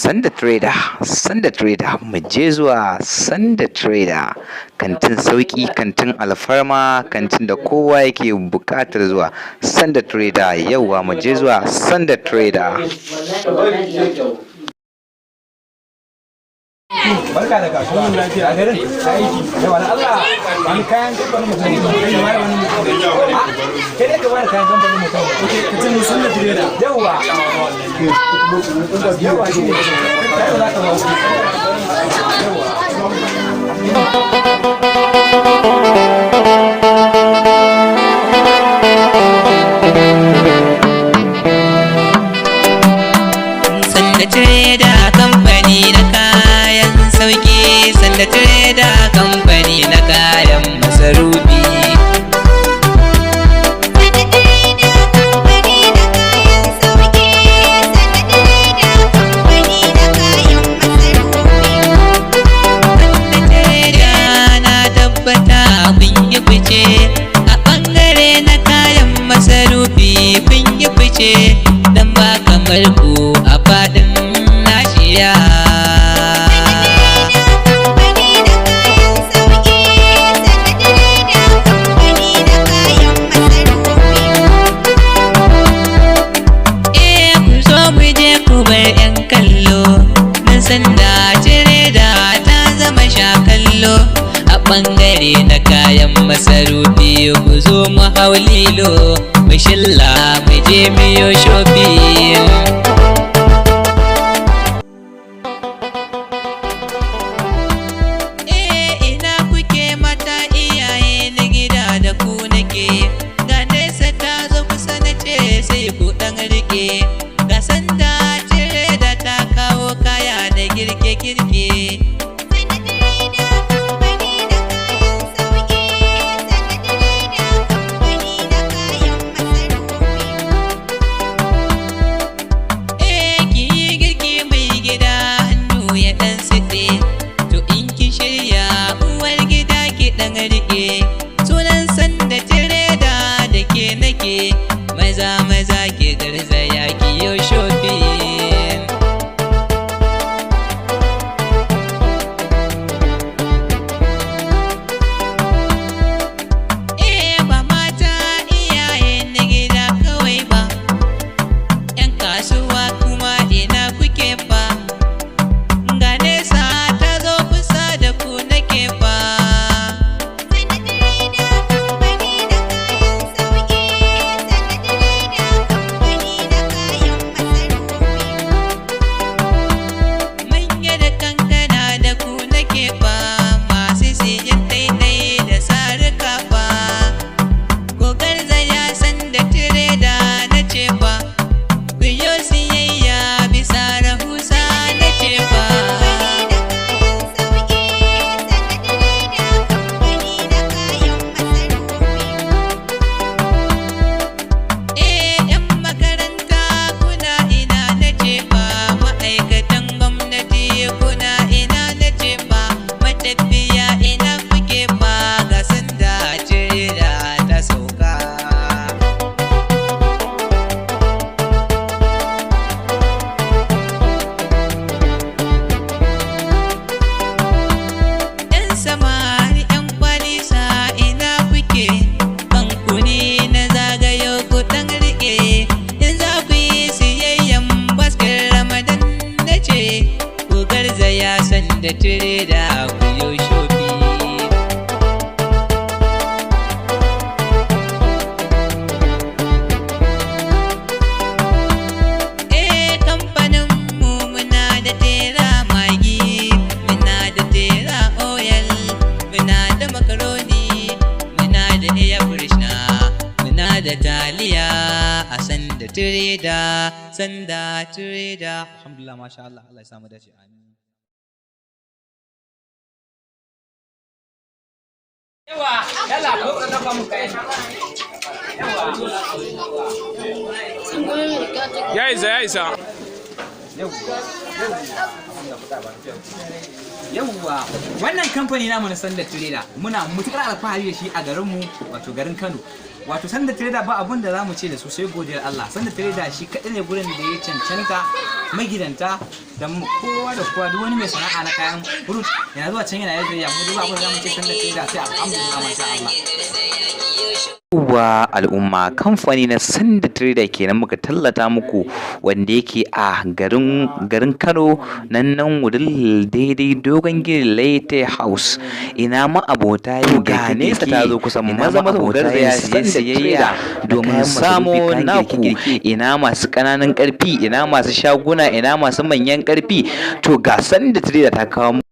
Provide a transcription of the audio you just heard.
Sanda Trader, Sanda Trader, mu je zuwa Sanda Trader. Kantin sauƙi, kantin alfarma, kantin da kowa yake buƙatar zuwa. Sanda Trader, yauwa mu je zuwa Sanda Trader. Barka da kasuwa. Lafiya a garin aiki. Yawa na Allah, wani kayan kamfanin mutum ne. Wani mutum. Kai dai ka bada kayan kamfanin mutum. Ka ce musun da trader. Yawa. Yawa shi ne. Kai ba za ka ba su. Sanda Trader kamfani na kayan sauki, Sanda Trader kamfani na kayan masarufi. Sanda Trader kamfani na kayan sauƙi, Sanda Trader kamfani na kayan masarufi. Sanda Trader na tabbata kun yi fice a ɓangare na kayan masarufi, kun yi fice dan ba kamar ku a faɗin nashiya. Kamfani na kayan sauƙi, Sanda Trader kamfani na kayan masarufi. Eh, ku zo mu je, ku bar 'yan kallo nan, Sanda Trader ta zama sha kallo a ɓangare na kayan masarufi. Ku zo mu hau lilo, mu shilla, mu je miyo shopping. Eh, ina kuke mata, iyaye na gida, da ku nake. Ga nesa ta zo kusa, na ce sai ku ɗan rike. Ga Sanda Trader ta kawo kaya na girke-girke. Sanda Trader kamfani na kayan sauƙi, Sanda Trader kamfani na kayan masarufi. Eh, ki yi girki mai gida hannu ya ɗan siɗe. To in ki shirya, uwar gida, ki ɗan riƙe. Sunan Sanda Trader da ke nake. Maza maza ki garzaya ki yo shopping. Eh, ba mata iyaye na gida kawai ba, 'yan kasuwa kuma ina kuke fa? Ga nesa ta zo kusa, da ku nake fa. Sanda Trader kamfani na kayan sauƙi, Sanda Trader kamfani na kayan masarufi. Manya da kankana, da ku nake fa, masu siyan daidai da sarika fa. Ku garzaya Sanda Trader na ce fa, ku yo siyayya bisa rahusa na ce fa. Kamfani na kayan sauƙi, Sanda Trader kamfani na kayan masarufi. Eh, 'yan makaranta kuna ina na ce fa? Ma'aikatan gwamnati kuna ina na ce fa? Matafiya ina kuke fa? Ga Sanda Trader ta sauka. 'Yan samari, 'yan kwalisa, ina kuke? Kanku ne na zagayo, ku ɗan riƙe. In za ku yi siyayyan baskin Ramadan na ce, ku garzaya Sanda Trader ku yo shopping. Eh, kamfanin mu muna da tera Maggi, muna da tera oil, muna da makaroni, muna da air freshener, muna da taliya a Sanda Trader, Sanda Trader. Alhamdulillah, masha Allah, Allah ya samu dace. Amin. Yawa, yalla ko ka dafa mu kayan. Ya isa, ya isa. Yawwa, wannan kamfani namu na Sanda Trader muna mutukar alfahari da shi a garinmu, wato garin Kano. Wato Sanda Trader ba abun da zamu ce da su sai godiyar Allah. Sanda Trader shi kaɗai ne gurin da ya cancanta Magidanta da kowa da kowa, duk wani mai sana'a na kayan fruit yana zuwa can yana yin. Mu duk abin da zamu ce Sanda Trader, sai alhamdulillah, masha Allah. Wa al'umma, kamfani na Sanda Trader kenan muka tallata muku, wanda yake a garin Kano, nan Wudil, daidai dogon gini Lete House. Ina ma abota yin ga nesa ta zo kusa, maza maza ku garzaya Sanda Trader domin samo naku. Ina masu ƙananan ƙarfi, ina masu shaguna, ina masu manyan ƙarfi? To, ga Sanda Trader ta kawo.